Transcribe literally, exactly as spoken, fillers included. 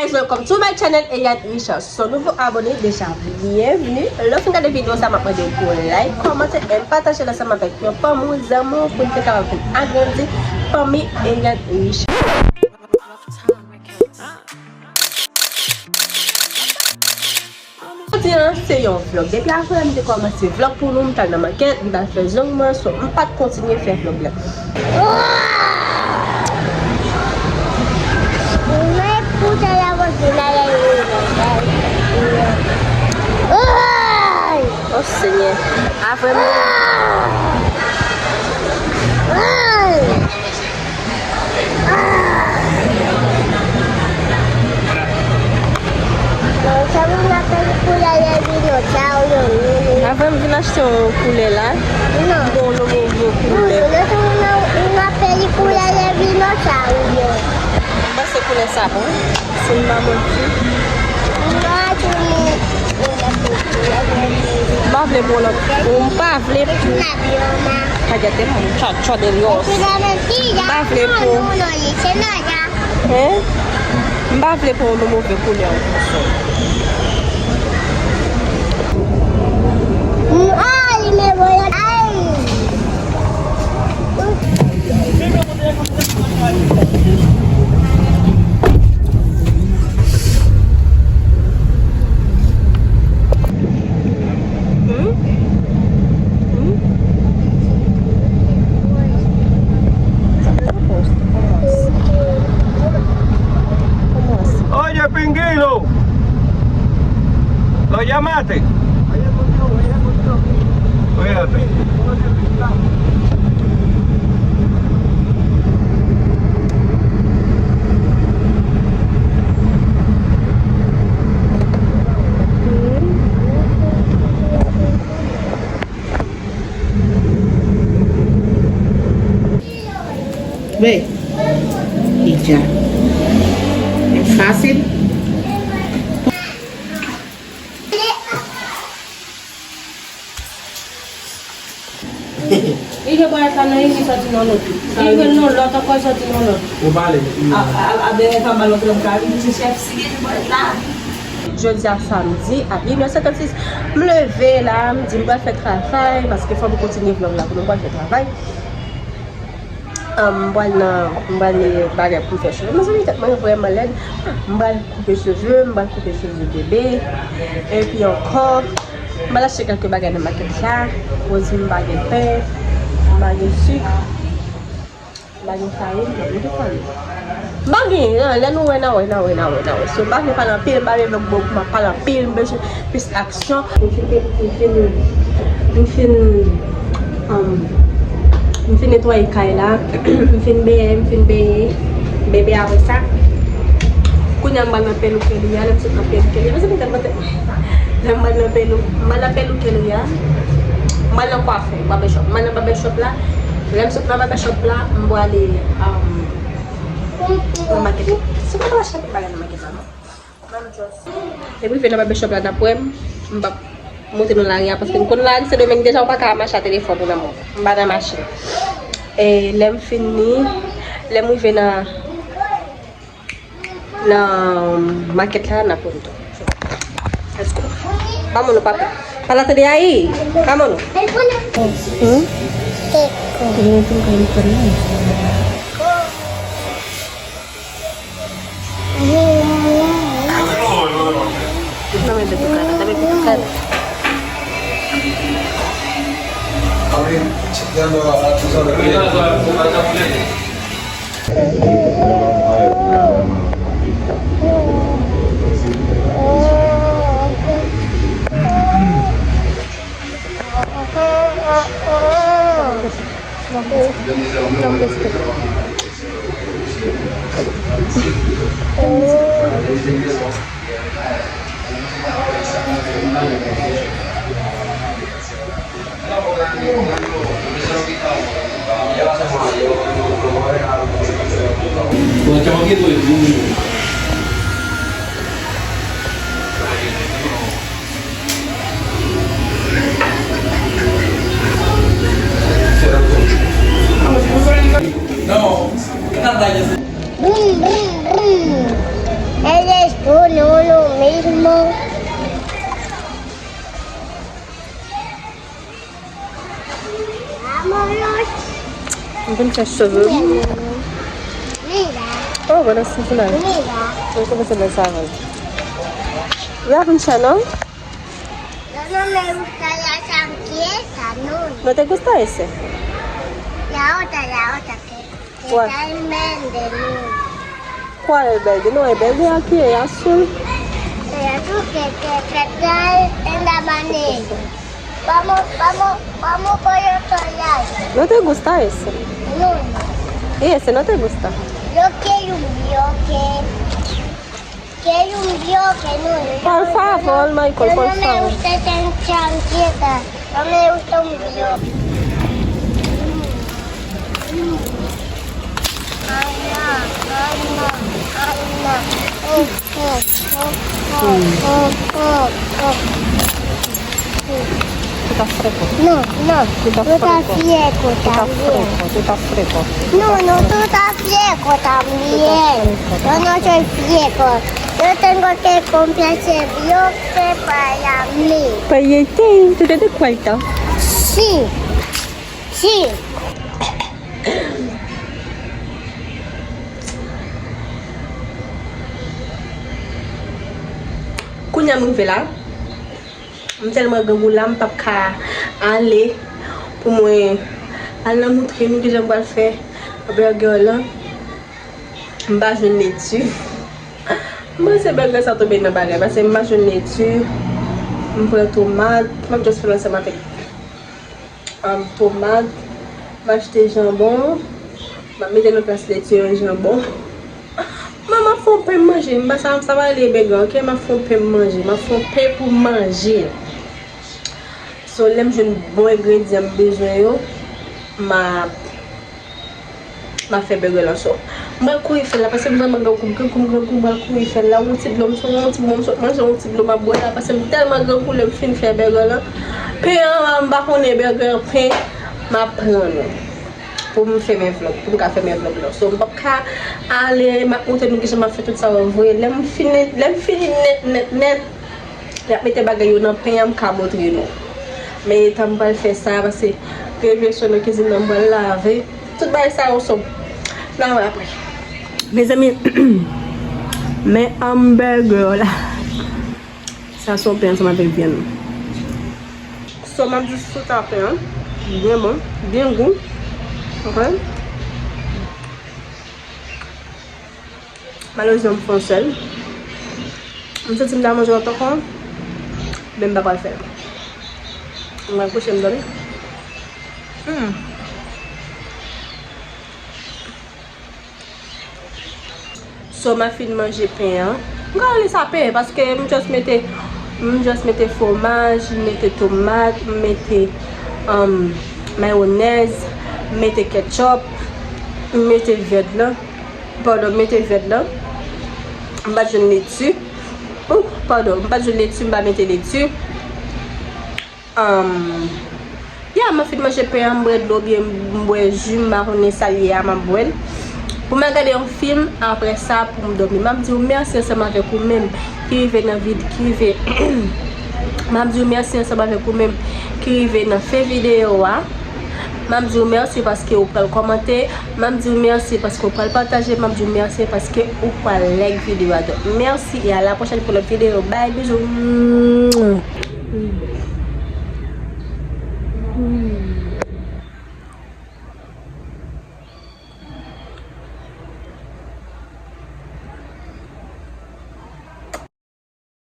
Guys, welcome to my channel, Eliane Richard. Si w se yon nouvo abòne, deja byenvni. Lè w fin gade videyo sa, m ap mande w pou w like, kòmante, and pataje l ansanm avèk yon fanmi w, zanmi w, pou n te kapab vin agrandi fanmi Eliane Richard. Jodi a, se yon vlog. Depi avan m te kòmanse vlog pou nou, m t al nan makèt, m t al fè zong mwen, so m pa t kontinye fè vlog la. Men pou tèlè mwen vin ale. Oh, Senyè. Apre m Bon, sa moun apèl koulè lè vino, sa ou yo, wi, wi. Avan m vin achte yon koulè la. Non. Bon, nou bon, bon koulè. Non, sa moun, moun apèl koulè lè vino, sa ou yo. M panse koulè sa bon. Si m pa manti. Non, sa moun, moun apèl koulè lè vino. M pa vle bon lòt. M pa vle. Kajate, moun, tchò, tchò de Dios. M pa vle pou. Hein? M pa vle pran yon move koulè ankò. Oye, Pinguino, lo llamaste. Cuídate. Ve. Y ya. Es fácil. Li gen bwèt la nan youn, li sòti nan lòt. Li gen nan lòt ankò, sòti nan lòt. Ou pale. A, a, a, dèyè pa balon trèm ka vin ti chèf si gen bwèt la. Jodi a samdi a inè senkannsis, m leve la, m di m pral fè travay, paske fò m kontinye vlog la pou nou pral fè travay. Ahn, m pral nan, m pral nan bagay pou m fè cheve. Mezanmi, tèt mwen vrèman lèd. M pral koupe cheve, m pral koupe cheve bebe. Epi ankò, m pral achte kèlke bagay nan makèt la. Koz m pa gen pen, m pa gen sik, m pa gen farin, m pa gen tout farin. M pa gen, lè nou wè, n a wè, n a wè, n a wè, n a wè. So, m pa vle pale anpil, m pa vle vlog bon pou m ap pale anpil, m bezwen plis aksyon. M fin, m fin, m fin, um, m fin netwaye kay la, m fin benyen, m fin benyen, bebe apre sa. Kounye a m pral nan peloukeria, lè m sot nan peloukeria, mezanmi, tèlman tèt. Lè m pral nan pelou, m pral nan peloukeria, m pral nan kwafè, barbershop, m pral nan barbershop la. Lè m sot nan barbershop la, m pral ale, um, nan makèt. Se pa nan makèt, bagay nan makèt la, non. Depi m rive nan barbershop la, n ap wè m. M p ap monte nan lari a, paske m konn lari Sendomeng deja, ou pa ka mache a telefòn ou nan men w. M pa nan machin. E lè m fini, lè m rive nan, nan makèt la, n ap wè m tou. Let's go. Mamoun ou pa, pa la tande ayi. Mamoun ou. Hmm? Dame bitucada, dame bitucada. Brum, brum, brum. E les Vin chèche cheve. Mira. Oh, bueno, sí, sí, la. Mira. Yo kòmanse bèl savann. Ya vin chè, non? Yo no me gusta la chancleta, no. ¿No te gusta ese? La otra, la otra, que, que está en verde, no. ¿Cuál es el verde? No, el verde aquí es azul. El azul que, que, que está en la manera. Vamos, vamos, vamos por otro lado. ¿No te gusta ese? No, no. ¿Y ese no te gusta? Yo quiero un bloque. Quiero un bloque, no, no. Por favor, Michael, por favor. No me gusta esa chancleta. No me gusta un bloque. Ay, no, ay, no, ay, no. Eh, eh, eh, eh, eh, eh, eh. Tú estás fresco. No, no. Tú estás fresco. Tú estás fresco, tú estás fresco. No, no, tú estás fresco también. Yo no soy fresco. Yo tengo que comprar ese bloque para mí. Pues, ¿y qué? ¿Tú te das cuenta? Sí. Sí. Kounye a m rive la. M tèlman grangou la, m p ap ka ale pou mwen al nan moutre nou kijan m pral fè bègè lan. M pa jwenn leti. M panse bègè sa tonbe nan bagay, paske m pa jwenn leti. M pran tomat, m ap just fè l ansanm avèk um, tomat, m achte janbon, m ap mete nan plas leti an janbon. Mwen, m ap fè yon pen manje, m pa sa, sa pa rele bègè, ok? M ap fè yon pen manje, m ap fè yon pen pou manje. So, lè m jwenn bon engredyan m bezwen yo, m ap M ap fè bègè lan so. M pral kouri fè l la, paske m vrèman grangou, m grangou, m grangou, m pral kouri fè l la. Yon ti dlo, m sot, yon ti, m sot manje, yon ti dlo m ap bwè la, paske m tèlman grangou lè m fin fè bègè lan. Pen an, m pa konnen bègè an, pen, m ap pran nou. Pou m fèmen vlòg, pou m ka fèmen vlòg lan. So, m p ap ka ale, m ap montre nou kijan m ap fè tout sa yo vre. Lè m fini, lè m fini nèt, nèt, nèt, y ap mete bagay yo nan pen an, m ka montre nou. Men etan m pral fè sa, paske revye sou nan kizin nan, m pral lave. Tout bagay sa yo sou. N a wè apre. Mezanmi, men hamburger la. Sa se yon pen ansanm avèk vyann. So, m ap jis sot a pen an. Byen bon, byen gou. Ok. Malerezman, m fè yon sèl. M santi m ta manje lòt ankò, men m pa pral fè l. M pral kouche, m dòmi. Hmm. So, m ap fin manje pen an. M ka rele sa pen, paske m just mete, m just mete fwomaj, m mete tomat, m mete, um, mayonèz, m mete ketchup, m mete vyann lan. Padon, m mete vyann lan. M pa t jwenn leti. Ou, padon, m pa t jwenn leti, m pa mete leti. Um, ya, m ap fin manje pen an, m bwè dlo, oubyen m bwè ji, m pa konnen sa l ye a, m ap bwè l. Pou m al gade yon fim, apre sa, pou m dòmi. M ap di w mèsi ansanm avèk ou menm ki rive nan vid-, ki rive. M ap di w mèsi ansanm avèk ou menm ki rive nan fen videyo a. M ap di w mèsi paske ou pral kòmante. M ap di w mèsi paske ou pral pataje. M ap di w mèsi paske ou pral like videyo a. Donk, mèsi e a la pwochèn pou lòt videyo. Bye, bizou.